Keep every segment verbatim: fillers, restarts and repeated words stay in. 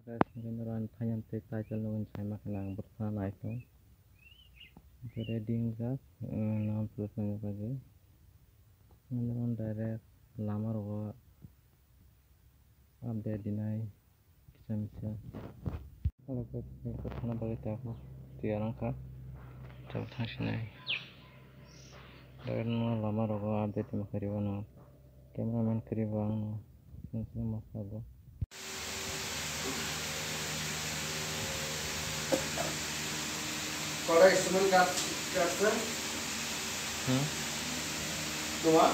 Guys, hingke norok ani thani tei title no wngkha ma kheno ang bwrwkha naithok. Hingke ready wngjak, mm, nam plus nani bagwi. Norok direct lama rogo update dinai kisa misa. Oro khe thana bagwi tabuk tiyar wngkha. Tabuk thang sinai. Direct no lama rogo update tongma khe rw no. Cameraman kwrwi bo ang no sini sini ma sago. Korai suman gas gas na? Hmm? Dua?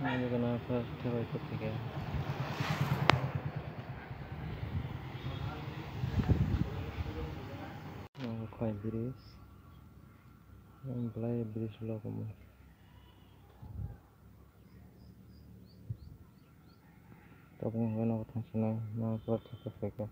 Ani gana first thabai kok thike. Ang khai bridge. Ang belai bridge logomo. Tabuk hwnkheno thangsinai, no pura thangkhe phaikha.